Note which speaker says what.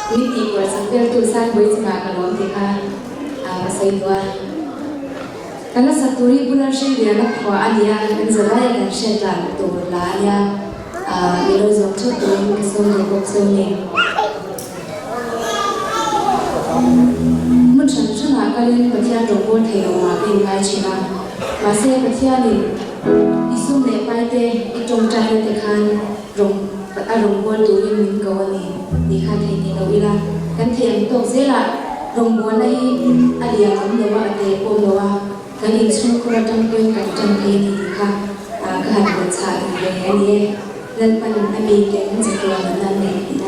Speaker 1: Min tihkual sak veltu Sangpui chungah ka lawm tih kha ka sawi duh a. Kan la sak tur hi Pu Lalhringliana khua a nia, kan zavaia kan hriat dan tur la a nia, mi lo zawm theuh turin ka sawm duh bawk cheu ni. Hmun hran hranah kalin Pathian rawngbawl thei lo mah ka inngai thin a, mahse Pathianin i sum leh paite i tawngtaina te khan rawng a rawngbawl turin min ko a ni tih kha thei ni lo ila, kan thei ang tawk zelah rawngbawlna hi a lian awm lo a, a te pawm lo a, kan inchhungkhur atang pawhin kan tan thei a ni tih kha ka han belhchhah duh ve a ni e. Lalpan a miten chatuan an an neih tihna.